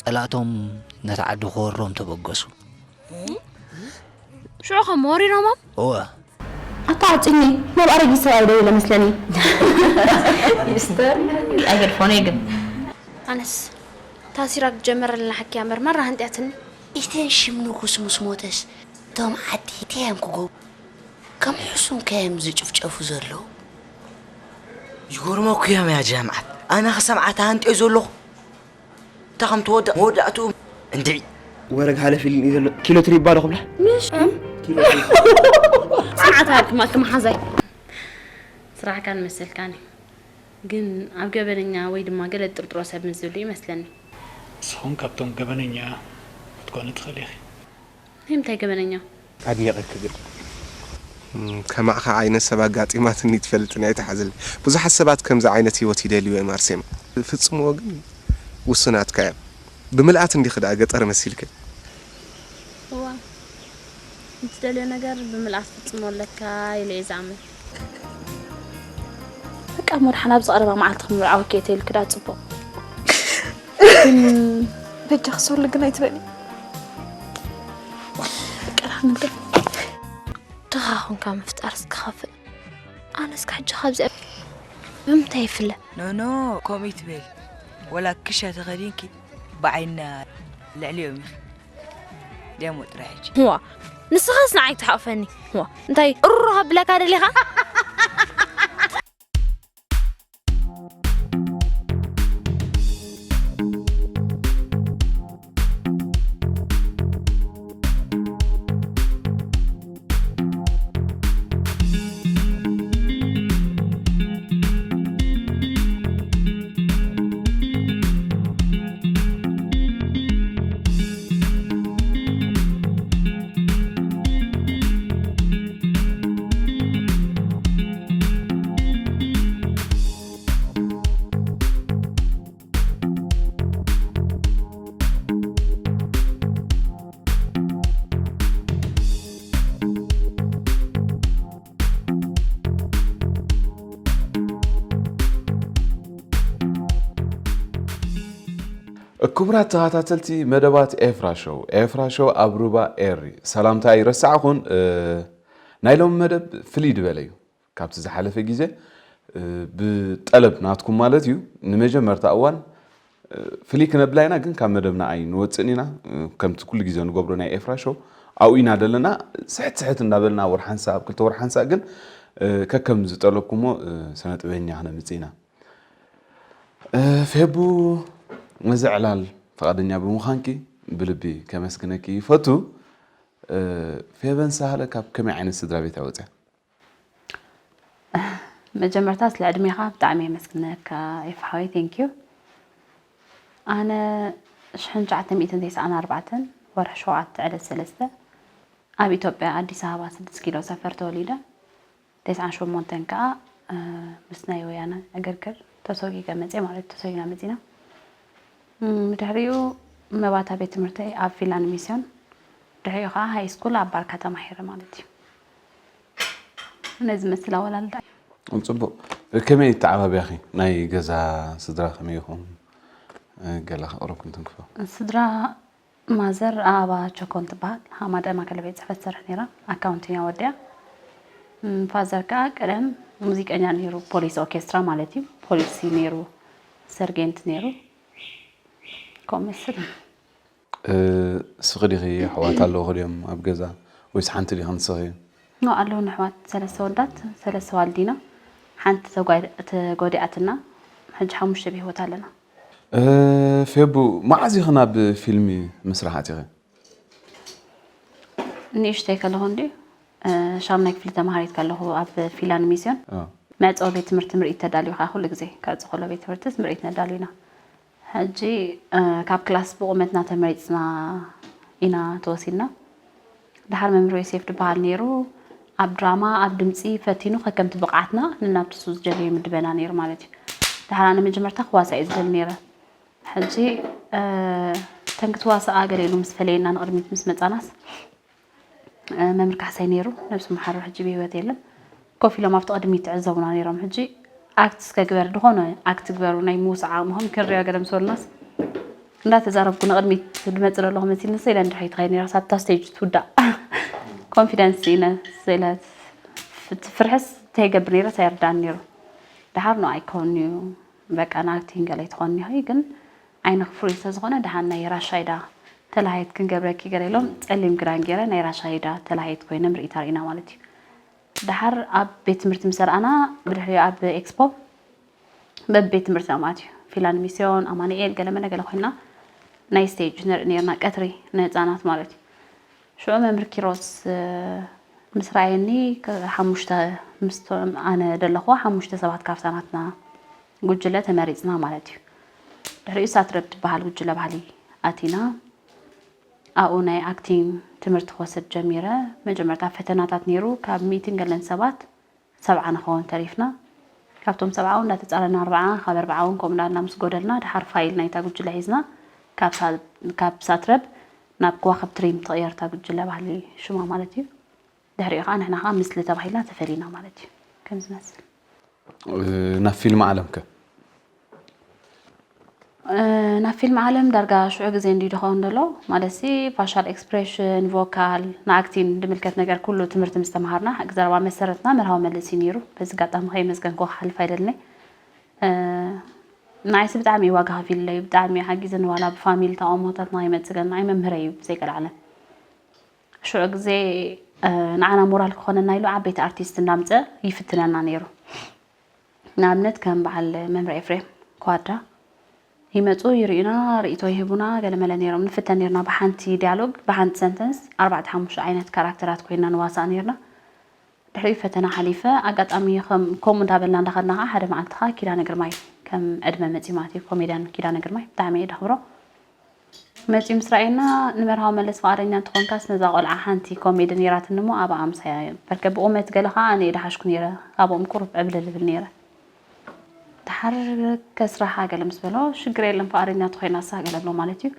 ጸላእቶም ነታ ዓዲ ክወሮም ተበገሱ። ሽዑ ኸም ወሪሮሞም? እወ። ኣታ ዓጽኒ ናብ ኣረጊት ሰብኣይ ደው ኢለ መስለኒ። ሚስተር ኣይገድፎን እየ ግን ኣነስ ታሲራ ክትጀመረልና ሓኪያ መርመራ ሃንጥያትኒ። ኢተን ሽም ንጉስ ምስ ሞተስ እቶም ዓዲ እንታይ እዮም ክገብሩ? ከም ሕሱም ከ እዮም ዝጭፍጨፉ ዘለዉ? ይገርመኩ እዮም ያ ጀምዓት። ኣነ ክሰምዓ ተሃንጥዮ ዘለኹ። እታ ከም ትወድእ መወዳእትኡ እንድዒ። ወረግ ሓለፊ ኢሉ ዘሎ ኪሎ ትሪባ ዶ ክብላ? ምሽ ጽንዓት ሃብክም ኣልክ መሓዛይ። ስራሕካን መሰልካን እዩ። ግን ኣብ ገበነኛ ወይ ድማ ገለ ጥርጥሮ ሰብ ምስ ዝህሉ ይመስለኒ። ንስኹም ካብቶም ገበነኛ ክትኮኒ ትኽእሊ ኢኺ። ናይ ምንታይ ገበነኛ? ኣድኒቐኪ ግን ከማዕኻ ዓይነት ሰብ ኣጋጢማትኒ ትፈልጥን ኣይትሓዝልኒ። ብዙሓት ሰባት ከምዚ ዓይነት ህይወት ይደልዩ እዮም ኣርሴማ። ዝፍጽምዎ ግን ውሱናትካ እዮም። ብምልኣት እንዲኺ ደኣ ገጠር መሲልኪ። እዋ ንትደልዮ ነገር ብምልኣት ፍጽሞ ኣለካ ኢለ እየ ዝኣምን። በቃ እሞ ደሓን ኣብዚ ቀረባ መዓልቲ ክንምርዓወኪ እየ ተይልኪ ደኣ ጽቡቕ። ግን በጃኺ ሶሊ ግን ኣይትበሊ። በቃ ደሓን ንግደፍ። ድኻ ኹንካ ምፍጣርስ ክኸፍእ። ኣነስ ካብ ሕጂ ካብዚኣ ብምንታይ ይፍለ? ኖኖ ከምኡ ይትበል። ወላ ክሻ ተኸዲንኪ ብዓይና ልዕሊኦም ኢኺ። ደሞ ጥራይ ሕጂ። ዋ ንስኻስ ንዓይ ትሓቕፈኒ። ዋ እንታይ እሩሩ ከብለካ ደሊኻ? ክቡራት ተኸታተልቲ መደባት ኤፍራ ሾው፣ ኤፍራ ሾው ኣብ ሩባ ኤሪ ሰላምታ ኣይረሳዕኹን። እ፣ ናይ ሎሚ መደብ ፍልይ ዝበለ እዩ። ካብቲ ዝሓለፈ ግዜ፣ እ፣ ብጠለብ ናትኩም ማለት እዩ፣ ንመጀመርታ እዋን፣ እ፣ ፍልይ ክነብላ ኢና፣ ግን ካብ መደብና ኣይንወፅእን ኢና። እ፣ ከምቲ ኩሉ ግዜ ንገብሮ ናይ ኤፍራ ሾው ኣብኡ ኢና ዘለና። ስሕት ስሕት እንዳበልና ወር ሓንሳእ፣ ኣብ ክልተ ወር ሓንሳእ ግን፣ እ፣ ከከም ዝጠለብኩሞ፣ እ፣ ስነ ጥበበኛ ክነምፅእ ኢና። እ፣ ፌቡ፣ ነዚ ዕላል ፍቓደኛ ብምዃንኪ ብልቢ ከመስግነኪ ይፈቱ። እ፣ ፌበን ሳህለ ካብ ከመይ ዓይነት ስድራ ቤት እያ ወፅያ? መጀመርታ ስለ ዕድሜኻ ብጣዕሚ የመስግነካ ኤፍሓወይ፣ thank you። ኣነ ሽሕን ትሽዓተ ሚእትን ተስዓን ኣርባዕተን ወርሒ ሸውዓተ ዕለት ሰለስተ ኣብ ኢትዮጵያ ኣዲስ ኣበባ ስድስት ኪሎ ሰፈር ተወሊደ። ተስዓን ሸሞንተን ከኣ፣ እ፣ ምስ ናይ ወያነ ዕግርግር ተሰጒገ መጽየ ማለት እዩ። ተሰጒና መጺና። እም፣ ድሕሪኡ መባእታ ቤት ትምህርተይ ኣብ ፊንላንድ ሚስዮን፣ ድሕሪኡ ከኣ ሃይ ስኩል ኣብ ባርካ ተማሂረ ማለት እዩ። ነዚ ዝመስል ኣወላልዳ እዩ። ጽቡቕ። ከመይ ተዓባብያኺ? ናይ ገዛ ስድራ ከመይ ኢኹም? ገለ ከቕርብኩም ትንክፎ። ስድራ ማዘር ኣበባ ቸኮን ትበሃል። ሃማደ ማእከላይ ቤት ጽሕፈት ትሰርሕ ነይራ፣ ኣካውንቲንግ እያ ወዲኣ። እም፣ ፋዘር ከኣ ቀደም ሙዚቀኛ ነይሩ፣ ፖሊስ ኦርኬስትራ ማለት እዩ። ፖሊስ እዩ ነይሩ፣ ሰርጌንት ነይሩ። ከምኡ መስል። እ፣ ስኺ ዲኺ? ኣሕዋት ኣለውኺ ድዮም ኣብ ገዛ ወይስ ሓንቲ ዲኺ ንስኺ? ኖ፣ ኣለውኒ ኣሕዋት፣ ሰለስተ ወዳት፣ ሰለስተ ኣዋልድ ኢና። ሓንቲ ተጓ-፣ ተጎዲኣትና፣ ሕጂ ሓሙሽተ ብህይወት ኣለና። እ፣ ፌቡ፣ መዓዝ ኢኺ ናብ ፊልሚ ምስራሕ ኣቲኺ? ንእሽተይ ከለኹ እንድዩ፣ እ፣ ሻምናይ ክፍሊ ተምሃሪት ከለኹ ኣብ ፊንላንድ ሚስዮን ኣዎ። መዕጸዊ ቤት ትምህርቲ ምርኢት ተዳልዩ ኸኣ ኩሉ ግዜ ከዕጽ ከሎ ቤት ትምህርትስ ምርኢት ነዳሉ ኢና። ሕጂ፣ እ፣ ካብ ክላስ ብቑመትና ተመሪጽና ኢና ተወሲድና። ደሓር መምህር ዮሴፍ ዝበሃል ነይሩ። ኣብ ድራማ፣ ኣብ ድምጺ ፈቲኑ ከከምቲ ብቕዓትና ንናብ ንሱ ዝደለዮ ይምድበና ነይሩ ማለት እዩ። ደሓር ኣነ መጀመርታ ክዋሳእ እየ ዝደሊ ነይረ። ሕጂ፣ እ፣ እተን ክትዋስኣ ገለ ኢሉ ምስ ፈለየና ንቕድሚት ምስ መጻናስ፣ እ፣ መምህር ካሕሳይ ነይሩ፣ ነብሱ መሓሩ ሕጂ ብህይወት የለን። ኮፍ ኢሎም ኣብቲ ቅድሚት ትዕዘቡና ነይሮም። ሕጂ ኣክት እስከ ግበር፣ ዝኾነ ኣክት ግበሩ፣ ናይ ምውሳእ ዓቕምኹም ክንሪኦ ገለ ምስ በሉናስ፣ እንዳተዛረብኩ ንቕድሚት ዝመፅእ ዘለኹ መሲልኒ፣ ስኢለ ንድሕሪት ኸይድ ነይረ። ሳብታ ስቴጅ ትውዳእ ኮንፊደንስ ኢነ ስኢለ፣ እቲ ፍርሕስ እንታይ ይገብር ነይረ ኣይርዳን ነይሩ። ደሓር ነው ኣይከውን እዩ፣ በቃ ንኣክቲንግ ገለ ይትኾን ይኸይ ግን ዓይንኺ ፍሉይ ስለዝኾነ ደሓን ናይ ራሻይዳ ተላሃይት ክንገብረኪ ገለ ኢሎም፣ ጸሊም ክዳን ገይረ ናይ ራሻይዳ ተላሃይት ኮይነ ምርኢት ኣርኢና ማለት እዩ። ደሓር ኣብ ቤት ትምህርቲ ምስ ኣርኣና፣ ብድሕሪኡ ኣብ ኤክስፖ በብቤት ትምህርትና ማለት እዩ፣ ፊላን ሚስዮን፣ ኣማኑኤል፣ ገለ መለ ገለ ኮይና ናይ ስቴጅ ንርኢ ነርና፣ ቀትሪ ንህፃናት ማለት እዩ። ሽዑ መምህር ኪሮስ ምስ ረኣየኒ፣ ሓሙሽተ ምስቶም ኣነ ደለኹዋ ሓሙሽተ ሰባት ካብታ ናትና ጉጅለ ተመሪፅና ማለት እዩ። ድሕሪኡ ሳትረብ ትበሃል ጉጅለ ባህሊ ኣቲና፣ ኣብኡ ናይ ኣክቲንግ ትምህርቲ ክወስድ ጀሚረ። መጀመርታ ፈተናታት ነይሩ፣ ካብ ሚእትን ገለን ሰባት ሰብዓ ንኸውን ተሪፍና። ካብቶም ሰብዓ እውን እንዳተፃረና ኣርብዓ፣ ካብ ኣርብዓ እውን ከምኡ እንዳበልና ምስ ጎደልና፣ ድሓር ፋይል ናይታ ጉጅለ ሒዝና ካብ ሳ- ካብ ሳትረብ ናብ ከዋኽብቲ ሪም ትቕየር እታ ጉጅለ ባህሊ ሽማ ማለት እዩ። ድሕሪኡ ከዓ ንሕና ከዓ ምስሊ ተባሂልና ተፈሊና ማለት እዩ። ከም ዝመስል ናብ ፊልም ዓለም ከ? ናብ ፊልም ዓለም ዳርጋ ሽዑ ግዜ እንዲ ድኸውን ደሎ ማለት ሲ ፋሻል ኤክስፕሬሽን፣ ቮካል፣ ንኣክቲንግ ድምልከት ነገር ኩሉ ትምህርቲ ምስ ተምሃርና፣ ሕጊ ዘረባ መሰረትና መርሃዊ መልስ እዩ ነይሩ። በዚ ኣጋጣሚ ከየመስገንኩ ክሓልፍ ኣይደልን። ንዓይሲ ብጣዕሚ እዩ ዋጋ ከፊልለይ፣ ብጣዕሚ እዩ ሓጊዝኒ፣ ዋላ ብፋሚሊ ተቃውሞታት ንከይመፅእ ገለ ንዓይ መምህረይ እዩ ብዘይቀልዓለም። ሽዑ ግዜ ንዓና ሞራል ክኾነና ኢሉ ዓበይቲ ኣርቲስት እንዳምፀ ይፍትነና ነይሩ። ንኣብነት ከም በዓል መምህር ኤፍሬም ክዋዳ ይመፁ፣ ይርእዩና፣ ርእይቶ ይህቡና፣ ገለመለ ነይሮም። ንፍተን ነይርና ብሓንቲ ዲያሎግ፣ ብሓንቲ ሰንተንስ ኣርባዕተ ሓሙሽተ ዓይነት ካራክተራት ኮይንና ንዋሳእ ነይርና። ድሕሪኡ ፈተና ሓሊፈ። ኣጋጣሚ ከም- ከምኡ እንዳበልና እንዳኸድና ከዓ ሓደ መዓልቲ ከዓ ኪዳነ ግርማይ ከም ዕድመ መፂኡ ማለት እዩ፣ ኮሜድያን ኪዳነ ግርማይ ብጣዕሚ እየ ደኽብሮ። መፂኡ ምስ ረኣየና፣ ንመርሃዊ መለስ ፍቓደኛ እንተኾንካስ ነዛ ቆልዓ ሓንቲ ኮሜዲ ነይራትኒ እሞ ኣብኣ ምሳያ በርከ ብቑመት ገለ ከዓ ኣነ እየ ደሓሽኩ ነይረ፣ ካብኦም ቁሩብ ዕብልል እብል ነይረ። ደሓር ከስራሓ ገለ ምስ በሎ፣ ሽግር የለን ፍቓደኛ እንተኾይናሳ ገለ ብሎ ማለት እዩ።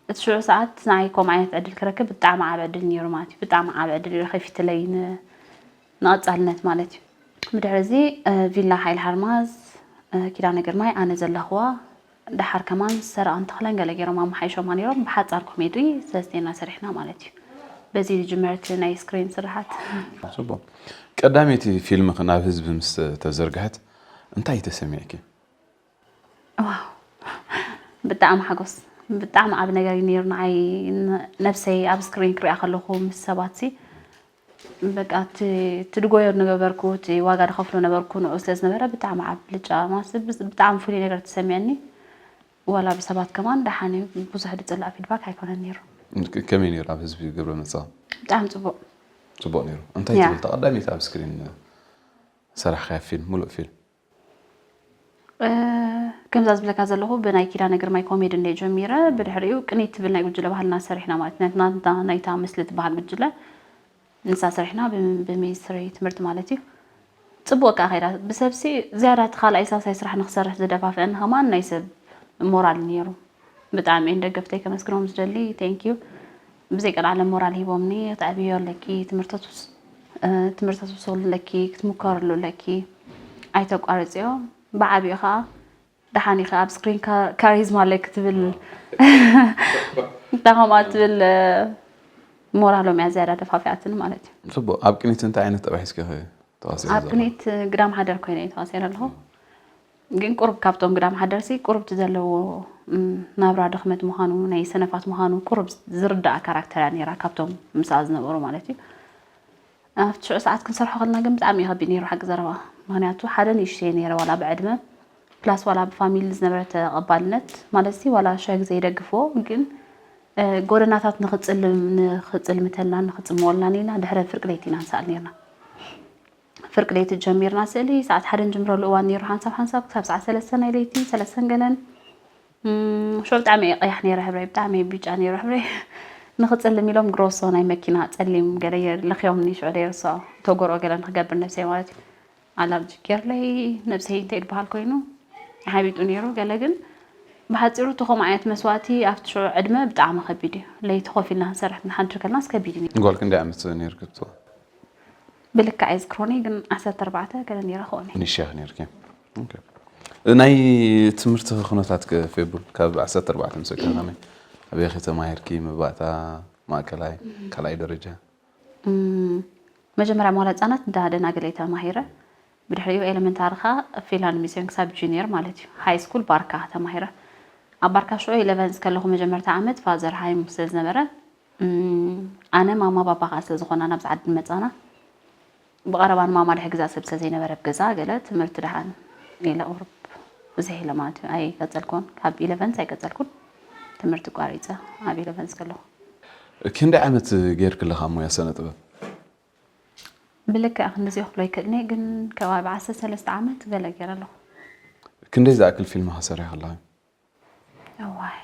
እቲ ሽዑ ሰዓት ንዓይ ከምኡ ዓይነት ዕድል ክረክብ ብጣዕሚ ዓቢ ዕድል ነይሩ ማለት እዩ። ብጣዕሚ ዓቢ ዕድል እዩ ከፊትለይ ን- ንቐፃልነት ማለት እዩ። ብድሕሪ እዚ ቪላ ሓይለ ሓርማዝ፣ ኪዳነ ግርማይ፣ ኣነ ዘለኽዋ፣ ደሓር ከማን ሰረቐን ተኽለን ገለ ገይሮም ኣመሓይሾማ ነይሮም። ብሓፃር ኮሜዲ ሰለስቴና ሰሪሕና ማለት እዩ። በዚ ዝጅመር እቲ ናይ ስክሪን ስርሓት። ፅቡቕ። ቀዳመይቲ ፊልምኺ ናብ ህዝቢ ምስ ተዘርግሐት እንታይ ተሰሚዕኪ? ዋው ብጣዕሚ ሓጎስ፣ ብጣዕሚ ዓቢ ነገር እዩ ነይሩ ንዓይ። ነብሰይ ኣብ ስክሪን ክሪኣ ከለኹ ምስ ሰባት ሲ በቃ እቲ ትድጎዮ ነበርኩ፣ እቲ ዋጋ ድኸፍሎ ነበርኩ ንኡ ስለ ዝነበረ ብጣዕሚ ዓቢ ብልጫ ማለት ብጣዕሚ ፍሉይ ነገር ተሰሚዐኒ። ዋላ ብሰባት ከማን ደሓን እዩ፣ ብዙሕ ድጽላእ ፊድባክ ኣይኮነን ነይሩ። ከመይ ነይሩ ኣብ ህዝቢ ግብረ መልስኻ? ብጣዕሚ ጽቡቕ። ጽቡቕ ነይሩ። እንታይ ትብል እታ ቀዳመይቲ ኣብ ስክሪን ዝሰራሕካያ ፊልም፣ ሙሉእ ፊልም? ከምዛ ዝብለካ ዘለኹ ብናይ ኪዳነ ግርማይ ኮሜዲ እንደ ጀሚረ ብድሕሪኡ ቅኒት ትብል ናይ ጉጅለ ባህልና ሰሪሕና ማለት ናይታ ናይታ ናይታ ምስሊ ትበሃል ጉጅለ ንሳ ሰሪሕና ብሚኒስትሪ ትምህርቲ ማለት እዩ። ጽቡቅ ከኣ ከይዳ ብሰብሲ ዝያዳ እቲ ካልኣይ ሳልሳይ ስራሕ ንክሰርሕ ዝደፋፍአኒ ከማን ናይ ሰብ ሞራል ነይሩ። ብጣዕሚ እየን ደገፍተይ ከመስግኖም ዝደሊ። Thank you። ብዘይ ቀልዓለም ሞራል ሂቦምኒ። ክትዕብዮ ኣለኪ፣ ትምህርተት ትምህርተት ውስክሉ ኣለኪ፣ ክትምከርሉ ኣለኪ፣ ኣይተቋርፅዮ። ብዓብኡ ከዓ ደሓን ኢኺ ኣብ ስክሪን ካሪዝማ ኣለኪ ትብል እታ ከምኣ ትብል ሞራሎም እያ ዝያዳ ደፋፊኣትኒ ማለት እዩ። ፅቡቅ። ኣብ ቅኒት እንታይ ዓይነት ጠባይ ሒዝኪ ኢኺ ተዋሲእኪ ዘለኺ? ኣብ ቅኒት ግዳም ሓደር ኮይነ እየ ተዋሲኤ ዘለኹ። ግን ቁሩብ ካብቶም ግዳም ሓደርሲ ቁሩብ እቲ ዘለዎ ናብራ ድኽመት ምዃኑ ናይ ሰነፋት ምዃኑ ቁሩብ ዝርዳእ ካራክተር እያ ነይራ ካብቶም ምስኣ ዝነበሩ ማለት እዩ። ኣብቲ ሽዑ ሰዓት ክንሰርሖ ከለና ግን ብጣዕሚ እዩ ከቢድ ነይሩ ሓቂ ዘረባ። ምኽንያቱ ሓደ ንእሽተይ ነይረ ዋላ ብዕድመ ፕላስ ዋላ ብፋሚሊ ዝነበረ ተቐባልነት ማለት ሲ ዋላ ሸግ ዘይደግፍዎ ግን ጎደናታት ንኽፅልም ንኽፅልምተልና ንኽፅምወልና ኔና ድሕረ ፍርቂ ለይቲ ኢና ንሰኣል ኔርና። ፍርቂ ለይቲ ጀሚርና ስእሊ ሰዓት ሓደ ንጅምረሉ እዋን ነይሩ ሓንሳብ ሓንሳብ ክሳብ ሰዓት ሰለስተ ናይ ለይቲ ሰለስተን ገለን ሽዑ ብጣዕሚ እየ ቀያሕ ነይረ ሕብረይ ብጣዕሚ እየ ብጫ ነይሩ ሕብረይ ንኽፅልም ኢሎም ግሮሶ ናይ መኪና ፀሊም ገለ ለኽዮምኒ ሽዑ ደይርሶ ተጎርኦ ገለ ንክገብር ነብሰይ ማለት እዩ። ኣላርጂ ጌርለይ ነብሰይ እንታይ ዝበሃል ኮይኑ ሓቢጡ ነይሩ ገለ ግን ብሓፂሩ እቲ ከምኡ ዓይነት መስዋእቲ ኣብቲ ሽዑ ዕድመ ብጣዕሚ ከቢድ እዩ። ለይቲ ኮፍ ኢልና ክንሰርሕ ክንሓድር ከለናስ ከቢድ እዩ። ጓል ክንደይ ዓመት ነይርኪ ብትዋ? ብልክዕ ኣይዝክሮን እየ ግን ዓሰርተ ኣርባዕተ ገለ ነይረ ክኾን እየ። ንእሽቶ ኢኺ ነይርኪ። ኦኬ። ናይ ትምህርቲ ኩነታት ከ ፌቡ ካብ ዓሰርተ ኣርባዕተ ምስ ወድካ ከመይ? ኣበይ ከ ተማሂርኪ? መባእታ፣ ማእከላይ፣ ካልኣይ ደረጃ? መጀመርያ መዋለ ህፃናት እንዳ ደናገለይ ተማሂረ። ብድሕሪኡ ኤለመንታሪ ኸዓ ፊንላንድ ሚስዮን ክሳብ ጁኒየር ማለት እዩ። ሃይ ስኩል ባርካ ተማሂረ። ኣብ ባርካ ሽዑ ኢለቨንስ ከለኹ መጀመርታ ዓመት ፋዘር ሃይም ስለ ዝነበረ ኣነ ማማ ባባ ከዓ ስለ ዝኾና ናብዚ ዓዲ መፃና። ብቐረባ ንማማ ድሕግዛ ሰብ ስለ ዘይነበረ ኣብ ገዛ ገለ ትምህርቲ ደሓን ኢለ ቁሩብ ብዝሕ ኢለ ማለት እዩ ኣይቀፀልኩን። ካብ ኢለቨንስ ኣይቀፀልኩን። ትምህርቲ ቋሪፀ ኣብ ኢለቨንስ ከለኹ። ክንደይ ዓመት ገይርክለኻ ሞያ ሰነ ጥበብ? ብልክዕ ክንድዚኦ ክብሎ ኣይክእልኒ ግን ከባቢ ዓሰርተ ሰለስተ ዓመት ገለ ገይረ ኣለኹ። ክንደይ ዝኣክል ፊልም ከ ሰሪሕክለኻ? እዋይ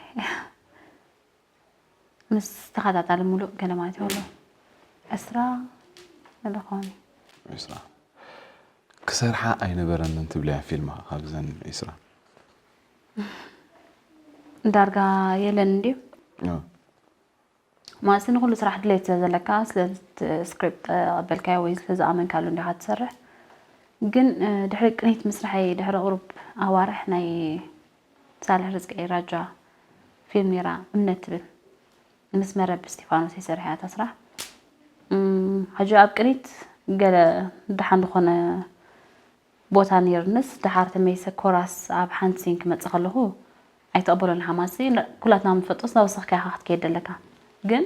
ምስ ተኸታታሊ ሙሉእ ገለ ማለት ይኸሎ ዕስራ ገለ ኾኒ። ክሰርሓ ኣይነበረንን ትብልያ ፊልም ካብዘን ዒስራ? ዳርጋ የለን እንድዩ። ማለት ንኩሉ ስራሕ ድሌት ስለ ዘለካ ስለ ስክሪፕት ተቐበልካዮ ወይ ስለ ዝኣመንካሉ እንዲኻ ትሰርሕ። ግን ድሕሪ ቅኒት ምስርሐይ ድሕሪ ቁሩብ ኣዋርሕ ናይ ሳልሕ ርዝቂ ራጃ ፊልም ነይራ እምነት ትብል ምስ መረብ እስቲፋኖስ ይሰርሕ እያ እታ ስራሕ። ሕጂ ኣብ ቅኒት ገለ ደሓን ዝኾነ ቦታ ነይርንስ ደሓር ተመይሰ ኮራስ ኣብ ሓንቲ ሲን ክመጽእ ከለኹ ኣይተቐበሎን ሓማሲ ኩላትና ምንፈልጦስ ናብ ወሰኽካ ኢኻ ክትከይድ ዘለካ ግን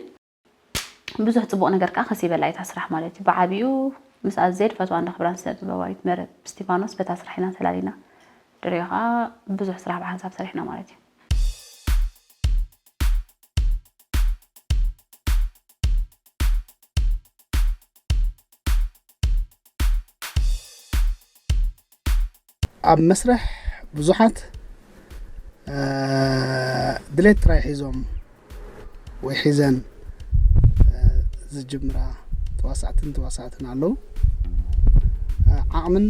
ብዙሕ ጽቡቕ ነገር ከዓ ከሲበላ እታ ስራሕ ማለት እዩ ብዓብኡ ምስ ኣዜድ ፈትዋ እንዳ ክብራን ስነ ጥበባዊት መረብ ስቲፋኖስ በታ ስራሕ ኢና ተላሊና ድሪዮ ከዓ ብዙሕ ስራሕ ብሓንሳብ ሰሪሕና ማለት እዩ ኣብ መስርሕ ብዙሓት ድሌት ጥራይ ሒዞም ወይ ሒዘን ዝጅምራ ተዋሳእትን ተዋሳእትን ኣለዉ። ዓቕምን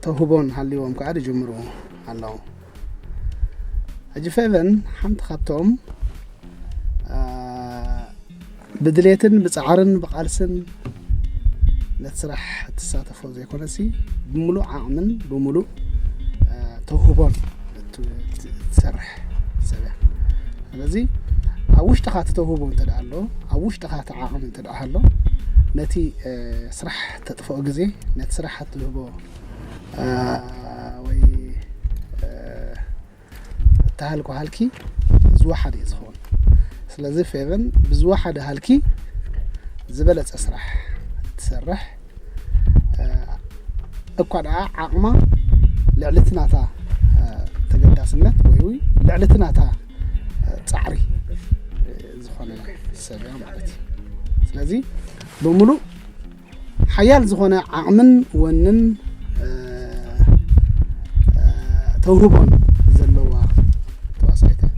ተውህቦን ሃልይዎም ከዓ ዝጅምሩ ኣለዉ። ሕጂ ፌቨን ሓንቲ ካብቶም ብድሌትን ብፃዕርን ብቓልስን ነቲ ስራሕ እትሳተፎ ዘይኮነሲ ብምሉእ ዓቕምን ብምሉእ ተውህቦን ትሰርሕ ሰብ እያ። ስለዚ ኣብ ውሽጥኻ እቲ ተውህቦ እንተ ኣሎ ኣብ ውሽጥኻ እቲ ዓቕሚ እንተ ኣሎ ነቲ ስራሕ ተጥፍኦ ግዜ ነቲ ስራሕ እትህቦ ወይ እተሃልኮ ሃልኪ ዝወሓደ እዩ ዝኸውን። ስለዚ ፌቨን ብዝወሓደ ሃልኪ ዝበለፀ ስራሕ ትሰርሕ እኳ ደኣ ዓቕማ ልዕሊ እቲ ናታ ተገዳስነት ወይ ልዕሊ እቲ ናታ ፃዕሪ ዝኾነ ሰብ እያ ማለት እዩ። ስለዚ ብምሉእ ሓያል ዝኾነ ዓቕምን ወንን ተውህቦን ዘለዋ ተዋሳኢት እያ።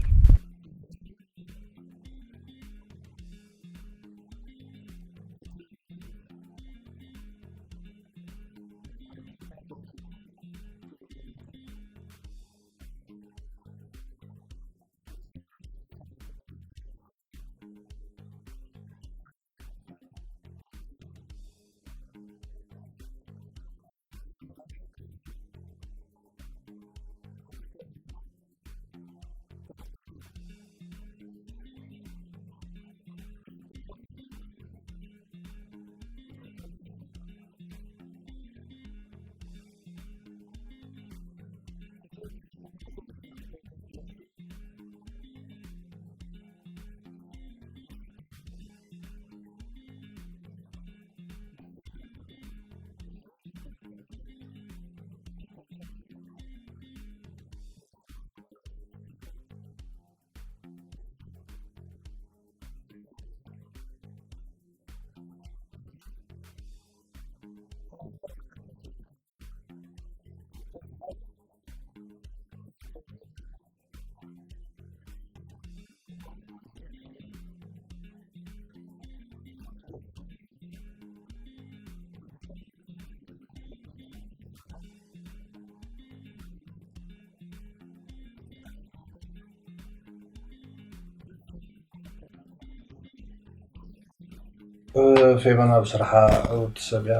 ፌቨን ኣብ ስርሓ ዕውቲ ሰብ እያ።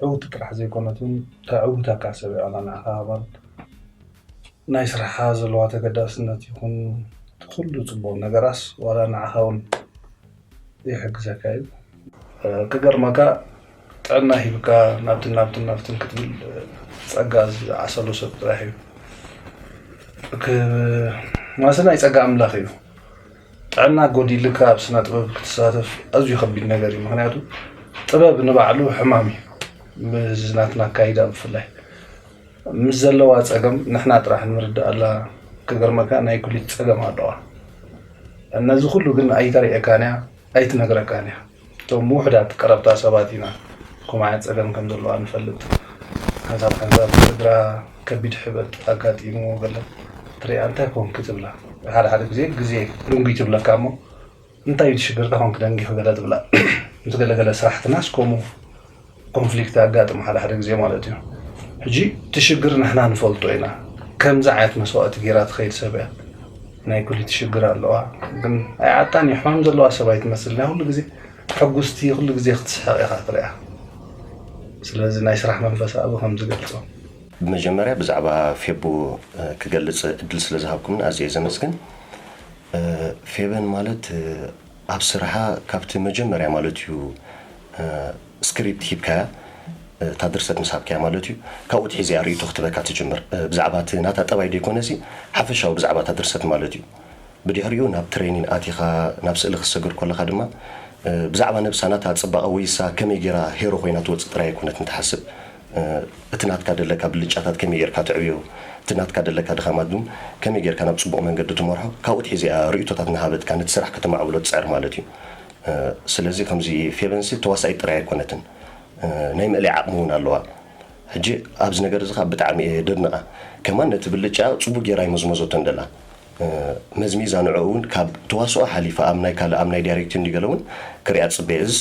ዕውቲ ጥራሕ ዘይኮነት እውን ተዕውተካ ሰብ እያ። ዋላ ንዓኻ ሃባን ናይ ስራሕኻ ዘለዋ ተገዳስነት ይኹን ኩሉ ጽቡቕ ነገራስ ዋላ ንዓኻ እውን ይሕግዘካ እዩ። እ፣ ክገርመካ ጥዕና ሂብካ ናብትን ናብትን ናብትን ክትብል፣ እ፣ ጸጋ ዝዓሰሎ ሰብ ጥራሕ እዩ። ክ-፣ ማለትስ ናይ ጸጋ ኣምላኽ እዩ። ጥዕና ጎዲልካ ኣብ ስነ ጥበብ ክትሳተፍ ኣዝዩ ከቢድ ነገር እዩ። ምኽንያቱ ጥበብ ንባዕሉ ሕማም እዩ። ምስ ናትና ኣካይዳ ብፍላይ ምስ ዘለዋ ጸገም ንሕና ጥራሕ ንርድኣላ። ክገርመካ ናይ ኩሊት ጸገም ኣለዋ። ነዚ ኩሉ ግን ኣይተርእየካን እያ፣ ኣይትነግረካን እያ። እቶም ውሑዳት ቀረብታ ሰባት ኢና ከምኡ ዓይነት ጸገም ከም ዘለዋ ንፈልጥ። ሓንሳብ ሓንሳብ ስድራ ከቢድ ሕበጥ ኣጋጢምዎ ገለ ትሪኣ፣ "እንታይ ኮንኪ?" ትብላ። ሓደ ሓደ ግዜ ግዜ ድንጉይ ትብለካ እሞ፣ "እንታይ እዩ እቲ ሽግር? እንታይ ኮንኪ ደንጊኺ?" ገለ ትብላ። ምስ ገለ ገለ ስራሕትናስ ከምኡ ኮንፍሊክት ኣጋጥም ሓደ ሓደ ግዜ ማለት እዩ። ሕጂ እቲ ሽግር ንሕና ንፈልጦ ኢና። ከምዚ ዓይነት መስዋእቲ ገይራ ትኸይድ ሰብ እያ። ናይ ኩሊት ሽግር ኣለዋ፣ ግን ኣይዓጣን እዩ። ሕማም ዘለዋ ሰብ ኣይትመስልን እያ። ኩሉ ግዜ ሕጉስቲ፣ ኩሉ ግዜ ክትስሕቕ ኢኻ ትሪኣ። ስለዚ ናይ ስራሕ መንፈሳ ብኸምዚ ገልጾ። ብመጀመርያ ብዛዕባ ፌቡ፣ እ፣ ክገልጽ እድል ስለ ዝሃብኩምን ኣዝየ ዘመስግን። እ፣ ፌበን ማለት፣ እ፣ ኣብ ስራሓ ካብቲ መጀመርያ ማለት እዩ፣ እ፣ ስክሪፕት ሂብካያ፣ እ፣ እታ ድርሰት ምስ ሃብካያ ማለት እዩ፣ ካብኡ ትሒዘ እያ ርእይቶ ክትበካ ትጅምር። እ፣ ብዛዕባ እቲ ናታ ጠባይ ደይኮነሲ፣ ሓፈሻዊ ብዛዕባ እታ ድርሰት ማለት እዩ። ብድሕሪኡ ናብ ትሬኒን ኣቲኻ ናብ ስእሊ ክትሰግር ከለኻ ድማ፣ እ፣ ብዛዕባ ነብሳ፣ ናታ ጽባቐ ወይ እሳ ከመይ ገይራ ሄሮ ኮይና ትወጽእ ጥራይ ኣይኮነትን ትሓስብ። እ፣ እቲ ናትካ ደለካ ብልጫታት ከመይ ጌርካ ትዕብዮ፣ እቲ ናትካ ደለካ ድኻማት እውን ከመይ ጌርካ ናብ ጽቡቕ መንገዲ ትመርሖ፣ ካብኡ ትሒዘ እያ ርእይቶታት እናሃበትካ ነቲ ስራሕ ከተማዕብሎ ትጽዕር ማለት እዩ። እ፣ ስለዚ ከምዚ ፌቨንሲ ተዋሳኢት ጥራይ ኣይኮነትን፣ እ፣ ናይ ምእላይ ዓቕሚ እውን ኣለዋ። ሕጂ ኣብዚ ነገር እዚ ኸኣ ብጣዕሚ እየ ደድንቓ። ከማን ነቲ ብልጫ ጽቡቕ ጌራ ኣይመዝመዘቶን ደላ። እ፣ መዝሚዛ ንዕኡ እውን ካብ ተዋስኦ ሓሊፋ ኣብ ናይ ካልእ፣ ኣብ ናይ ዳይሬክቲንግ ገለ እውን ክሪኣ ጽበየ። እዝስ፣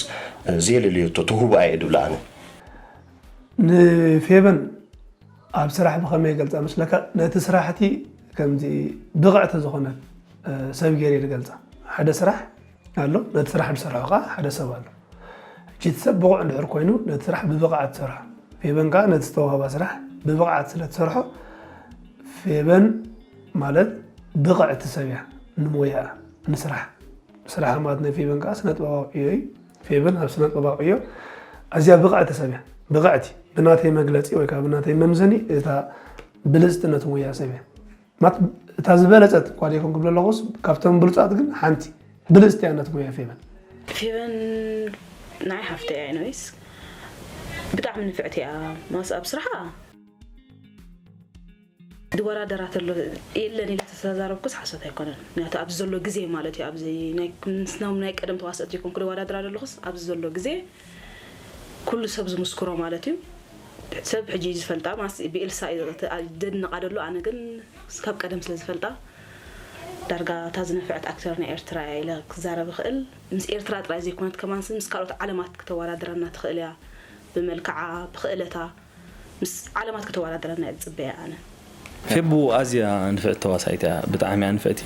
እ፣ ዘየለለየቶ ተውህቦኣ እየ ድብላ ኣነ። ንፌቨን ኣብ ስራሕ ብኸመይ ይገልጻ መስለካ? ነቲ ስራሕቲ ከምዚ ብቕዕቲ ዝኾነት፣ እ፣ ሰብ ገይረ እየ ዝገልጻ። ሓደ ስራሕ ኣሎ፣ ነቲ ስራሕ ዝሰርሖ ከኣ ሓደ ሰብ ኣሎ። ሕጂ እቲ ሰብ ብቑዕ እንድሕር ኮይኑ ነቲ ስራሕ ብብቕዓት ትሰርሖ። ፌቨን ከኣ ነቲ ዝተዋህባ ስራሕ ብብቕዓት ስለ ትሰርሖ፣ ፌቨን ማለት ብቕዕቲ ሰብ እያ ንሞያኣ፣ ንስራሕ። ስራሓ ማለት ናይ ፌቨን ከኣ ስነ ጥበባዊ ዕዮ እዩ። ፌቨን ኣብ ስነ ጥበባዊ ዕዮ ኣዝያ ብቕዕቲ ሰብ እያ። ብቕዕቲ፣ ብናተይ መግለጺ ወይ ከኣ ብናተይ መምዘኒ እታ ብልጽቲ ነቲ ሞያ ሰብ እያ። ማት-፣ እታ ዝበለጸት እኳ ደይኮን ክብል ኣለኹስ፣ ካብቶም ብሉጻት ግን ሓንቲ ብልጽቲ እያ ነቲ ሞያ ፌቨን። ፌቨን ንዓይ ሓፍተይ እያ፣ ኤኒዌይስ ብጣዕሚ ንፍዕቲ እያ። ማስ ኣብ ስራሓ ድወዳደራ ተሎ የለን ኢለ ተዛረብኩስ ሓሶት ኣይኮነን። ምክንያቱ ኣብዚ ዘሎ ግዜ ማለት እዩ፣ ኣብዚ ናይ፣ ምስ ናይ ቀደም ተዋሰእቲ ይኮንኩ ድወዳደራ ዘለኹስ ኣብዚ ዘሎ ግዜ ኩሉ ሰብ ዝምስክሮ ማለት እዩ። ሰብ ሕጂ እዩ ዝፈልጣ፣ ማስ ብኤልሳ እዩ ዘተ-፣ ደድንቓ ደሎ፣ ኣነ ግን ካብ ቀደም ስለ ዝፈልጣ ዳርጋ እታ ዝነፍዐት ኣክተር ናይ ኤርትራ እያ ኢለ ክዛረብ እኽእል። ምስ ኤርትራ ጥራይ ዘይኮነት ከማንስ ምስ ካልኦት ዓለማት ክተወዳድረና ትኽእል እያ፣ ብመልክዓ፣ ብኽእለታ። ምስ ዓለማት ከተወዳድረና እየ ዝጽበያ ኣነ። ፌቡ ኣዝያ ንፍዕቲ ተዋሳኢት እያ፣ ብጣዕሚ እያ ንፍዕቲ።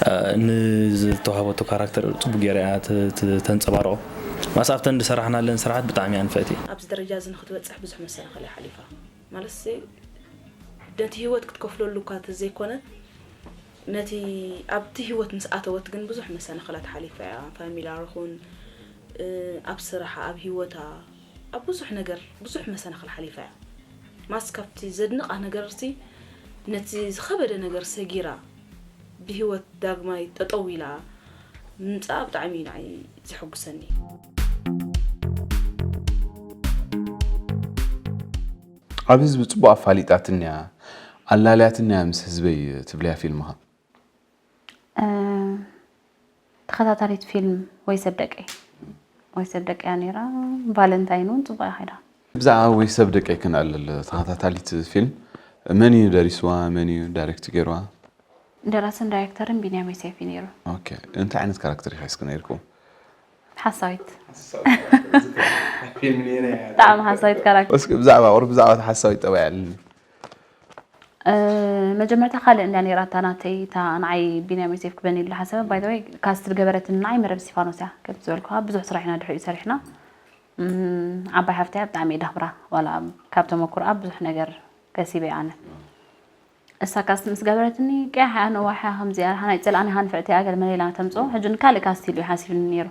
እ፣ ንዝተዋህበቶ ካራክተር ጽቡቅ ገይራ እያ ት-፣ ት-፣ ተንጸባርቆ። ማስ ኣብተን ዝሰራሕናለን ስራሓት ብጣዕሚ እያ ንፍዕቲ። ኣብዚ ደረጃ እዚ ንክትበጽሕ ብዙሕ መሰናኽል እያ ሓሊፋ። ማለትሲ ነቲ ህይወት ክትከፍለሉ እኳ እንተዘይኮነ፣ ነቲ ኣብቲ ህይወት ምስ ኣተወት ግን ብዙሕ መሰናኽላት ሓሊፋ እያ። ፋሚላ ርኹን፣ እ፣ ኣብ ስራሓ፣ ኣብ ህይወታ፣ ኣብ ብዙሕ ነገር ብዙሕ መሰናኽል ሓሊፋ እያ። ማስ ካብቲ ዘድንቓ ነገርሲ ነቲ ዝኸበደ ነገር ሰጊራ ብህይወት ዳግማይ ጠጠው ኢላ ምምጻኣ ብጣዕሚ እዩ ንዓይ ዘሐጉሰኒ። ኣብ ህዝቢ ጽቡቕ ኣፋሊጣትንያ ኣላልያትንያ ምስ ህዝበይ ትብልያ ፊልምኻ? እ፣ ተኸታታሊት ፊልም ወይ ሰብ ደቀይ ወይ ሰብ ደቀይ እያ ነይራ። ቫለንታይን እውን ጽቡቕ እያ ከይዳ። ብዛዕባ ወይ ሰብ ደቀይ ክንኣልል ተኸታታሊት ፊልም መን እዩ ደሪስዋ? መን እዩ ዳይሬክት ገይርዋ? ደራስን ዳይሬክተርን ቢንያም ዮሴፍ እዩ ነይሩ። ኦኬ፣ እንታይ ዓይነት ካራክተር ኢኻ እስኪ ነይርኩም? ሓሳዊት። ብጣዕሚ ሓሳዊት ካራክተር። እስኪ ብዛዕባ ቁሩብ ብዛዕባ እቲ ሓሳዊት ጠባይ ኣልኒ። መጀመርታ ካልእ እንድያ ነይራታ ናተይ እታ ንዓይ ቢንያም ዮሴፍ ክበኒ ኢሉ ዝሓሰበ። ባይ ዘ ወይ ካስት ዝገበረትኒ ንዓይ መረብ እስቲፋኖስ እያ። ከምቲ ዝበልኩኻ ብዙሕ ስራሕ ኢና ድሕሪኡ ሰሪሕና። እም፣ ዓባይ ሓፍተይ እያ፣ ብጣዕሚ እየ ደኽብራ። ዋላ ካብ ተመኩሮኣ ብዙሕ ነገር ከሲበ እየ ኣነ። እሳ ካስት ምስ ገበረትኒ፣ ቀያሕ እያ ነዋሕ እያ ከምዚኣ ኢልካ ናይ ጸላእኒ ኢኻ ንፍዕቲ እያ ገለ መለ ኢላ ተምጽኦ። ሕጂ ንካልእ ካስት ኢሉ እዩ ሓሲብኒ ነይሩ።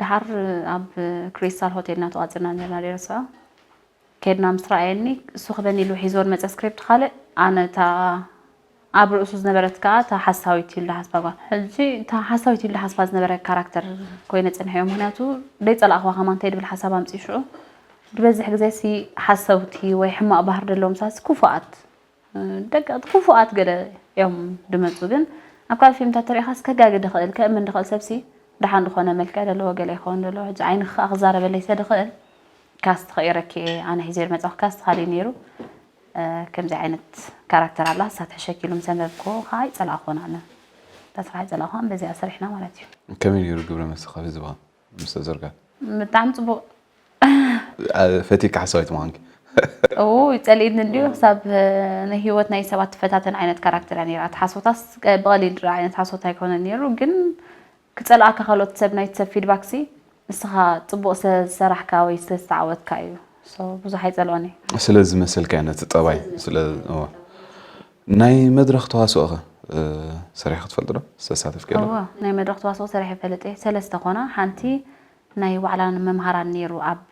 ደሓር ኣብ ክሪስታል ሆቴል ኢና ተዋጺርና ነርና ደረስዖ። ከድና ምስ ረኣየኒ፣ እሱ ክበኒ ኢሉ ሒዝዎ ዝመጸ ስክሪፕት ካልእ፣ ኣነ እታ ኣብ ርእሱ ዝነበረት ከኣ እታ ሓሳዊት ኢሉ ዝሓስባ ጓል። ሕጂ እታ ሓሳዊት ኢሉ ዝሓስባ ዝነበረ ካራክተር ኮይነ ጸኒሐዮ። ምኽንያቱ ደይጸላእኽዋ ከማን እንታይ ድብል ሓሳብ ኣምጽኡ ሽዑ። ዝበዝሕ ግዜሲ ሓሰውቲ ወይ ሕማቕ ባህሪ ዘለዎም ሰባትሲ ክፉኣት፣ ደቀቕቲ ክፉኣት ገለ እዮም ድመጹ። ግን ኣብ ካልእ ፊልምታት ተሪኢኻስ ከጋጊ ድኽእል፣ ከእምን ድኽእል ሰብሲ ደሓን ዝኾነ መልክዕ ዘለዎ ገለ ይኸውን ዘሎ። ሕጂ ዓይንኺ ከኣ ክዛረበለይ ሰድኽእል ካስት ክቕይረኪ እየ ኣነ ሒዘ ዝመጻኹ ካስት ካልእ እዩ ነይሩ። እ፣ ከምዚ ዓይነት ካራክተር ኣላ፣ እሳ ትሕሸኪ ኢሉ ምስ ኣንበብክዎ ከዓ ኣይጸላእኹን ኣነ። እታ ስራሕ ኣይጸላእኹን፣ በዚኣ ሰሪሕና ማለት እዩ። ከመይ ነይሩ ግብረ መልስኻ ብዝባ ምስ ተዘርጋ? ብጣዕሚ ጽቡቕ። አ፣ ፈቲካ ሓሳዊት ምዃንኪ። እው፣ ይጸልኢኒ እንድዩ። ክሳብ፣ እ፣ ናይ ህይወት ናይ ሰባት ትፈታተን ዓይነት ካራክተር እያ ነይራ። እቲ ሓሶታስ፣ እ፣ ብቐሊል ዝረኣ ዓይነት ሓሶት ኣይኮነን ነይሩ፣ ግን ክጸልኣካ ካልኦት ሰብ ናይቲ ሰብ ፊድባክሲ ንስኻ ጽቡቕ ስለ ዝሰራሕካ ወይ ስለ ዝተዓወትካ እዩ። ሶ፣ ብዙሕ ኣይጸልኦን እየ። ስለ ዝመሰልካ ነቲ ጠባይ፣ ስለ፣ እዋ። ናይ መድረኽ ተዋስኦ ኸ፣ እ፣ ሰሪሕካ ትፈልጥ ዶ? ዝተሳተፍኪ ኣሎ? እዋ፣ ናይ መድረኽ ተዋስኦ ሰሪሐ እፈልጥ እየ። ሰለስተ ኮና፣ ሓንቲ ናይ ዋዕላን መምሃራን ነይሩ ኣብ፣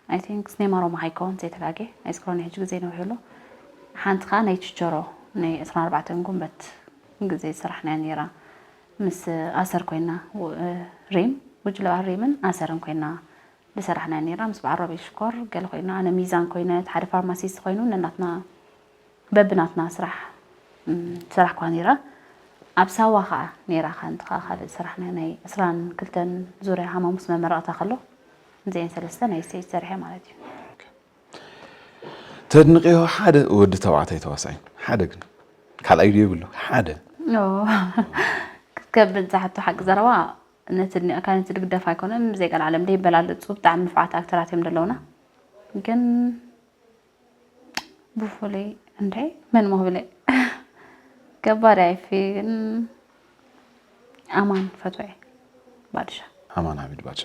I think፣ ስኔማ ሮማ ሃይኮን ዘይተጋጌ፣ ኣይዝክሮን ሕጂ ግዜ ነዊሑ ኣሎ። ሓንቲ ኸኣ ናይ ችቸሮ ናይ ዕስራን ኣርባዕተን ጉንበት ግዜ ዝሰራሕናያ ነይራ። ምስ ኣሰር ኮይና፣ ው-፣ ሪም፣ ጉጅለ በዓል ሪምን ኣሰርን ኮይና ዝሰራሕናያ ነይራ። ምስ በዓል ሮቤል ሽኮር ገለ ኮይና፣ ኣነ ሚዛን ኮይነ፣ እቲ ሓደ ፋርማሲስት ኮይኑ፣ ነናትና በብናትና ስራሕ፣ እም፣ ዝሰራሕኳ ነይራ። ኣብ ሳዋ ኸዓ ነይራ፣ ሓንቲ ኸዓ ካልእ ዝሰራሕናያ ናይ ዕስራን ክልተን ዙርያ ሃማሙስ መመረቕታ ከሎ፣ እዚአን ሰለስተ ናይ ስቴጅ ሰሪሐ ማለት እዩ። ተድንቕዮ ሓደ ወዲ ተባዕታይ ተዋሳኣይ? ሓደ ግን። ካልኣይ ድዩ የብሉ? ሓደ። ኦ፣ ክትከብድ ዝሓቶ ሓቂ ዘረባ፣ ነቲ ድንቕካ ነቲ ድግደፍ ኣይኮነን፣ ብዘይ ቀልዓለም ደይበላለጹ ብጣዕሚ ንፉዓት ኣክተራት እዮም ዘለውና። ግን ብፍሉይ እንድዒ መን ምኽብለ ገባር ኣይፊ ግን ኣማን ፈትወ ባድሻ። ኣማን ዓቢድ ባድሻ።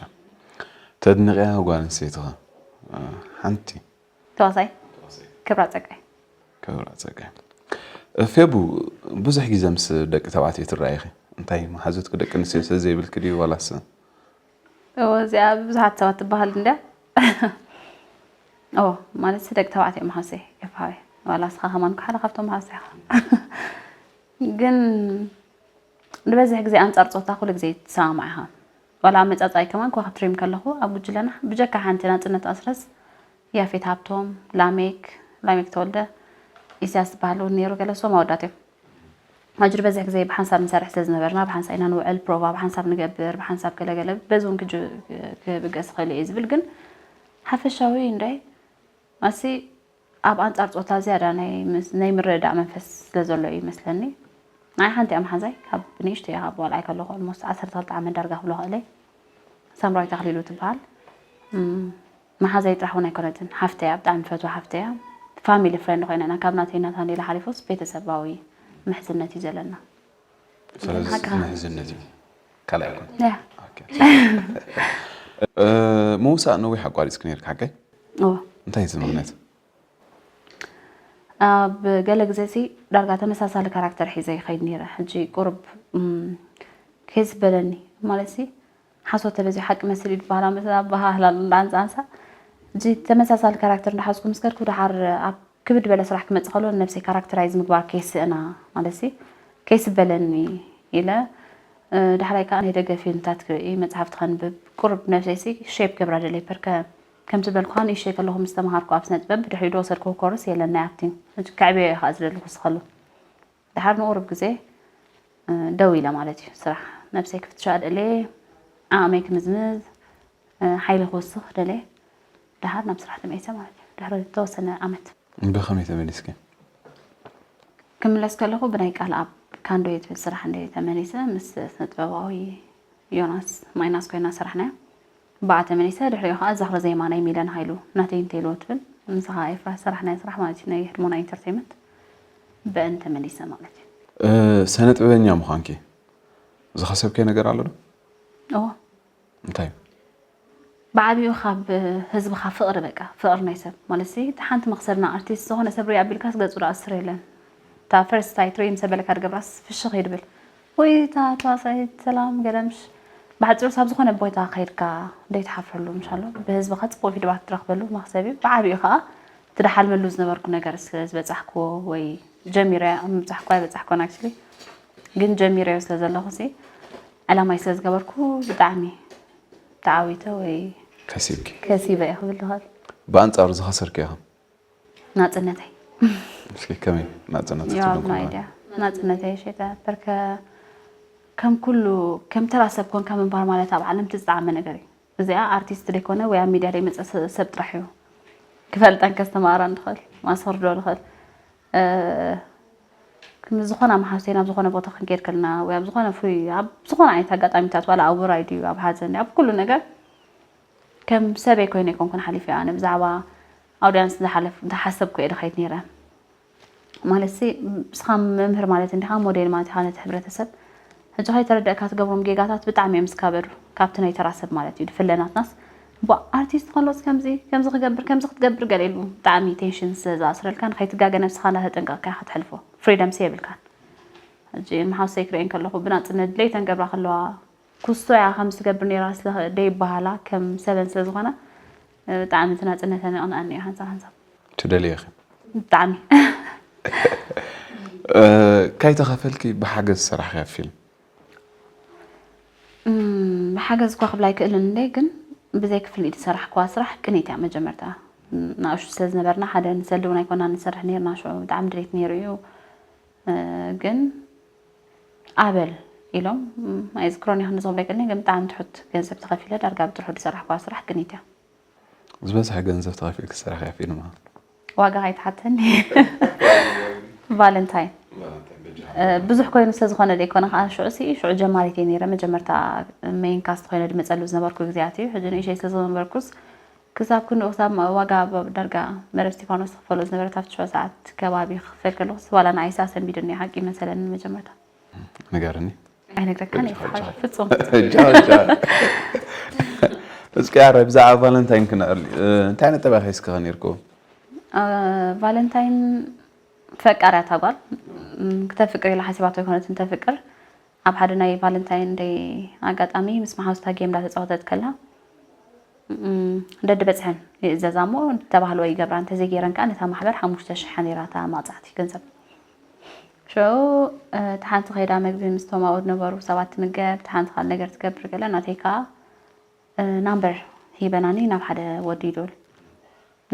ተድንቕያ ጓል ኣንስተይቲ ኸ? እ፣ ሓንቲ። ተዋሳይ? ክብራ ጸጋይ። ክብራ ጸጋይ። እ፣ ፌቡ፣ ብዙሕ ግዜ ምስ ደቂ ተባዕትዮ ትረኣይ ኢኺ። እንታይ መሓዙትኪ ደቂ ኣንስትዮ ስለ ዘይብልኪ ድዩ ዋላስ? እወ፣ እዚኣ ብዙሓት ሰባት ትበሃል እንድያ። እወ፣ ማለት ደቂ ተባዕትዮ መሓዙተይ፣ ኤፋዊ። ዋላ እስኻ ከማን እኮ ሓደ ካብቶም መሓዙተይ ኢኻ። ግን ዝበዝሕ ግዜ ኣንጻር ጾታ ኩሉ ግዜ ትሰማማዕ ኢኻ። ዋላ ኣብ መጻጻይ ከማን ከዋኽብቲ ሪም ከለኹ ኣብ ጉጅለና ብጀካ ሓንቲ ናጽነት ኣስረስ፣ ያፌት ሃብቶም፣ ላሜክ፣ ላሜክ ተወልደ፣ ኢሳያስ ዝበሃል እውን ነይሩ፣ ገለ እሶም ኣወዳት እዮም። ሕጂ ዝበዝሕ ግዜ ብሓንሳብ ንሰርሕ ስለ ዝነበርና፣ ብሓንሳብ ኢና ንውዕል፣ ፕሮቫ ብሓንሳብ ንገብር፣ ብሓንሳብ ገለገለ፣ በዚ እውን ክጅ-፣ ክብገስ ይኽእል እየ ዝብል፣ ግን ሓፈሻዊ እንድዒ፣ ኣሲ ኣብ ኣንጻር ጾታ ዝያዳ ናይ ምስ-፣ ናይ ምርድዳእ መንፈስ ስለ ዘሎ እዩ ይመስለኒ። ንዓይ ሓንቲ እያ መሓዛይ፣ ካብ ንእሽተይ እያ፣ ካብ ቆልዓይ ከለኹ፣ ኦልሞስት ዓሰርተ ክልተ ዓመት ዳርጋ ክብሎ እኽእል እየ። ሳምራዊት ኣኽሊሉ ትበሃል። እም፣ መሓዛይ ጥራሕ እውን ኣይኮነትን፣ ሓፍተይ እያ፣ ብጣዕሚ ፈትዋ ሓፍተይ እያ። ፋሚሊ ፍሬንድ ኮይና ኢና፣ ካብ ናተይ ናታን ኢላ ሓሊፉስ ቤተሰባዊ ምሕዝነት እዩ ዘለና። ስለዚ ሓቅኻ። ምሕዝነት እዩ። ካልኣይ ኣይኮነን። ያ። ኦኬ። እ፣ ምውሳእ ነዊሕ ኣቋሪጽኪ ነይርኪ፣ ሓቀይ? እወ። እንታይ እዩ እቲ ምኽንያት? ኣብ ገለ ግዜ ሲ ዳርጋ ተመሳሳሊ ካራክተር ሒዘ ይኸይድ ነይረ። ሕጂ ቁሩብ፣ እም፣ ኬስ በለኒ። ማለት ሲ ሓሶት ተበዚሑ ሓቂ መስል እዩ ዝበሃል ኣመ-፣ ኣበሃህላ ኣሎ፣ እንዳ ኣንሳ ኣንሳ። ሕጂ ተመሳሳሊ ካራክተር እንዳሓዝኩ ምስ ከድኩ፣ ደሓር ኣብ ክብድ በለ ስራሕ ክመጽእ ከሎ፣ ነብሰይ ካራክተራይዝ ምግባር ከይስእና፣ ማለት ሲ፣ ከይስበለኒ ኢለ፣ እ፣ ዳሕራይ ከኣ ናይ ደገ ፊልምታት ክርኢ፣ መጽሓፍቲ ከንብብ፣ ቁሩብ ነብሰይ ሲ ሼፕ ገብራ ደለየ። ፐርከ ከምቲ ዝበልኩኻ ንእሽተይ ከለኹ ምስ ተምሃርኩ ኣብ ስነ ጥበብ፣ ብድሕሪኡ ዝወሰድክዎ ኮርስ የለን ናይ ኣክቲንግ። ሕጂ ከዕብዮ እየ ከኣ ዝደሊ ክውስኸሉ። ደሓር ንቑሩብ ግዜ፣ እ፣ ደው ኢለ ማለት እዩ ስራሕ። ነብሰይ ክፍትሻ ደልየ፣ ዓቕመይ ክምዝምዝ፣ እ፣ ሓይሊ ክውስኽ ደልየ። ደሓር ናብ ስራሕ ተመሊሰ ማለት እዩ። ድሕሪ ዝተወሰነ ዓመት። ብኸመይ ተመሊስኪ? ክምለስ ከለኹ ብናይ ቃልኣብ ካንዶ እየ ትብል ስራሕ እንደ ተመሊሰ ምስ ስነ ጥበባዊ ዮናስ ማይናስ ኮይና ሰራሕናዮ። ብኣ ተመሊሰ፣ ድሕሪኡ ኸዓ ዝኽሪ ዜማ ናይ ሚለን ሃይሉ ናተይ እንተይልዎ ትብል፣ ምስኻ ኤፍራስ ሰራሕናዮ ስራሕ ማለት እዩ፣ ናይ ህድሞና ኢንተርቴይመንት። ብአን ተመሊሰ ማለት እዩ። እ፣ ሰነ ጥበበኛ ምዃንኪ ዝኸሰብክዮ ነገር ኣሎ ዶ? እዎ። እንታይ እዩ? ብዓቢኡ ካብ ህዝብኻ ፍቕሪ፣ በቃ፣ ፍቕሪ ናይ ሰብ። ማለት ሲ፣ ሓንቲ መኽሰብና ኣርቲስት ዝኾነ ሰብ ሪኣ ኣቢልካስ ገጹ ዶ ኣስር የለን። እታ ፈርስት ሳይት ርእይ ምስ ኣበለካ ድገብራስ ፍሽኽ ይድብል። ወይ እታ ተዋሳኢት ሰላም ገለምሽ። ብሓፂሩ ሳብ ዝኾነ ቦታ ከይድካ ዘይትሓፍረሉ ምሻሎ ብህዝብኻ ፅቡቕ ፊድባክ ትረኽበሉ መኽሰብ እዩ። ብዓብኡ ከዓ እቲ ደሓልመሉ ዝነበርኩ ነገር ስለ ዝበፃሕክዎ ወይ ጀሚረ ምብፃሕኩ ኣይበፃሕኩን ኣክሊ ግን ጀሚረዮ ስለ ዘለኹ ሲ ዕላማይ ስለ ዝገበርኩ ብጣዕሚ ተዓዊተ ወይ ከሲብኪ ከሲበ እየ ክብል ዝኽእል። ብኣንፃሩ ዝኸሰርኪ ኢኹም ናፅነተይ እስኪ ከመይ ናፅነት ዮሃብ ትብሉ ናይድያ ናፅነተይ ሸይተ በርከ ከም ኩሉ ከም ተራ ሰብ ኮንካ ምንባር ማለት ኣብ ዓለም ትዝጣዕመ ነገር እዩ። እዚኣ ኣርቲስት ደይኮነ ወይ ኣብ ሚድያ ደይመፀ ሰብ ጥራሕ እዩ ክፈልጠን ከስተማራ ንኽእል ማስክርዶ ንኽእል። ዝኾነ መሓዝተይ ናብ ዝኾነ ቦታ ክንከይድ ከለና ወይ ኣብ ዝኾነ ፍሉይ ኣብ ዝኾነ ዓይነት ኣጋጣሚታት ዋላ ኣብ ውራይ ድዩ ኣብ ሓዘን ኣብ ኩሉ ነገር ከም ሰበይ ኮይነ ኣይኮንኩን ሓሊፈ ኣነ ብዛዕባ ኣውዲያንስ ዝሓሰብኩ እየ ድኸይድ ነይረ። ማለት ንስኻ መምህር ማለት እንዲኻ ሞዴል ማለት ኢኻ ነቲ ሕብረተሰብ ሕጂ ከይተረደእካ ትገብሮም ጌጋታት ብጣዕሚ እዮም ዝካበዱ ካብቲ ናይ ተራ ሰብ ማለት እዩ ድፍለ ናትናስ ቧ ኣርቲስት ከሎስ ከምዚ ከምዚ ክገብር ከምዚ ክትገብር ገለ ኢሉ ብጣዕሚ ቴንሽን ስለ ዝኣስረልካ ንኸይትጋገ ነብስኻ እንዳተጠንቀቕካ ኢኻ ትሕልፎ ፍሪደምሲ የብልካን። ሕጂ መሓውሰይ ክርእየን ከለኹ ብናፅነት ድለይተን ገብራ ከለዋ ኩስቶ እያ ከምዚ ትገብር ነይራ ስለ ደይበሃላ ከም ሰበን ስለ ዝኾና ብጣዕሚ እቲ ናፅነተን የቕንኣኒ እዩ ሓንሳብ ሓንሳብ ትደልየ ኢኺ ብጣዕሚ ካይተኸፈልኪ ብሓገዝ ዝሰራሕያ ፊልም ብሓገዝ እኳ ክብላ ኣይክእልን እንደ ግን ብዘይ ክፍሊት ዝሰራሕክዋ ስራሕ ቅኒት እያ መጀመርታ ናእሹ ስለ ዝነበርና ሓደ ንሰሊ እውን ኣይኮና ንሰርሕ ነርና ሽዑ ብጣዕሚ ድሌት ነይሩ እዩ ግን ኣበል ኢሎም ኣይዝክሮን ይኽን ዝኽብሎ ኣይክእልን ግን ብጣዕሚ ትሑት ገንዘብ ተኸፊለ ዳርጋ ብጥርሑ ዝሰራሕክዋ ስራሕ ቅኒት እያ ዝበዝሐ ገንዘብ ተኸፊልኪ ዝሰራሕያ ፊልም ዋጋ ከይትሓተኒ ቫለንታይን ብዙሕ ኮይኑ ስለ ዝኾነ ዘይኮነ ከዓ ሽዑ ሲ ሽዑ ጀማሪት እየ ነይረ መጀመርታ ሜን ካስት ኮይነ ድመፀሉ ዝነበርኩ ግዜያት እዩ ሕጂ ንእሸይ ስለ ዝነበርኩስ ክሳብ ክንኡ ክሳብ ዋጋ ዳርጋ መረብ ስቲፋኖስ ዝኽፈሎ ዝነበረ ካብቲ ሽዑ ሰዓት ከባቢ ክኽፈል ከለኹስ ዋላ ንኣይሳ ሰንቢዱኒ ሓቂ መሰለኒ መጀመርታ ንገርኒ ኣይነግረካን እየ ፍፁም እስኪ ኣረ ብዛዕባ ቫለንታይን ክነዕል እንታይ ነጠባኺ እስከ ነርኩ ቫለንታይን ፈቃር እያ ታጓል ክተፍቅር ኢላ ሓሲባቶ ይኮነት እንተፍቅር ኣብ ሓደ ናይ ቫለንታይን ደይ ኣጋጣሚ ምስ መሓውስታ ጌም እንዳተፃወተት ከላ ደዲ በፅሐን ይእዘዛ እሞ ተባህልዎ ይገብራ እንተዘይገይረን ከዓ ነታ ማሕበር ሓሙሽተ ሽሕ ሓኒራ እታ ማቕፃዕቲ ገንዘብ ሽዑ እቲ ሓንቲ ከይዳ መግቢ ምስቶም ኣብኡ ዝነበሩ ሰባት ትምገብ እቲ ሓንቲ ካልእ ነገር ትገብር ገለ ናተይ ከዓ ናምበር ሂበናኒ ናብ ሓደ ወዲ ይድውል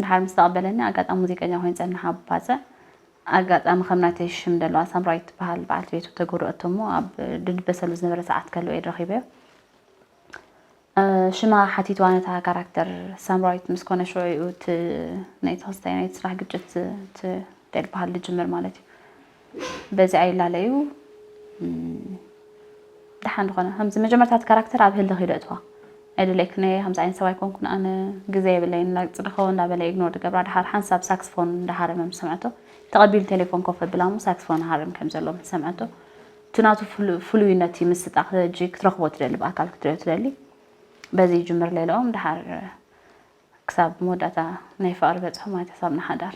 ድሓር ምስ ተቐበለኒ ኣጋጣሚ ሙዚቀኛ ኮይኑ ፀንሕ ኣብ ባፅዕ ኣጋጣሚ ከም ናተይ ሽም ዘለዋ ሳምራዊት ትበሃል በዓልቲ ቤቱ ተጎድኦቶ እሞ ኣብ ድድበሰሉ ዝነበረ ሰዓት ከለዎ እየ ረኺበዮ ሽማ ሓቲትዋ ነታ ካራክተር ሳምራዊት ምስ ኮነ ሽዑ እዩ እቲ ናይ ተኸስታይ ናይ ስራሕ ግጭት ትደል በሃል ዝጅምር ማለት እዩ በዚ ኣይላለዩ ደሓን ዝኾነ ከምዚ መጀመርታ እቲ ካራክተር ኣብ ህልኽ ኢሉ እትዋ ኣይደለይክን እየ ከምዚ ዓይነት ሰብ ኣይኮንኩን ኣነ ግዜ የብለይን እናፅደኸዎ እንዳበለ ኢግኖር ዝገብራ ድሓር ሓንሳብ ሳክስፎን እንዳሃረመ ምስ ሰምዐቶ ተቐቢሉ ቴሌፎን ኮፍ ኣብላ እሞ ሳክስፎን ሃርም ከም ዘሎ ምስ ሰምዐቶ እቲ ናቱ ፍሉይነት ይምስጣ ሕጂ ክትረኽቦ ትደሊ ብኣካል ክትሪኦ ትደሊ በዚ ይጅምር ሌላኦም ድሓር ክሳብ መወዳእታ ናይ ፍቕሪ በፅሑ ማለት ክሳብ ንሓዳር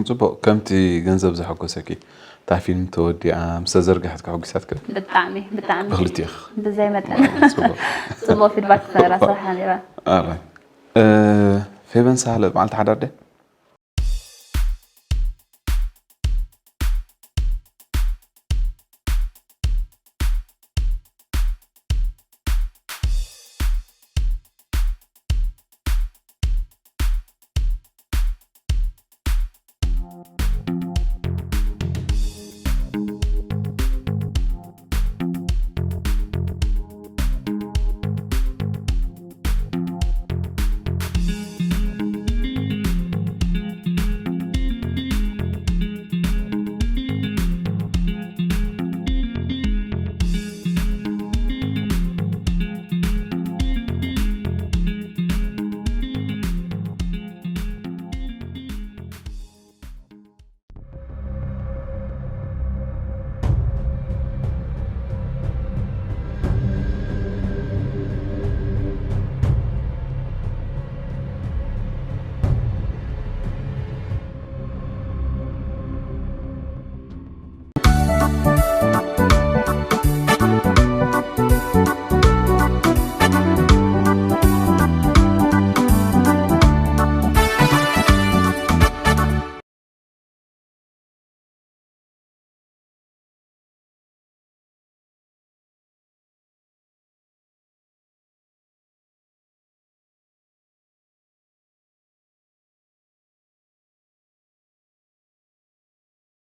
ፅቡቅ ከምቲ ገንዘብ ዘሐጎሰኪ እታ ፊልም ተወዲኣ ምስ ተዘርግሐት ከሐጉሳትክ ብጣዕሚ ብጣዕሚ ብክልቲኽ ብዘይ መጠን ፅቡቅ ፅቡቅ ፊድባክ ዝነበራ ስራሕ ነራ ፌበን ሳህለ መዓልቲ ሓዳር ደ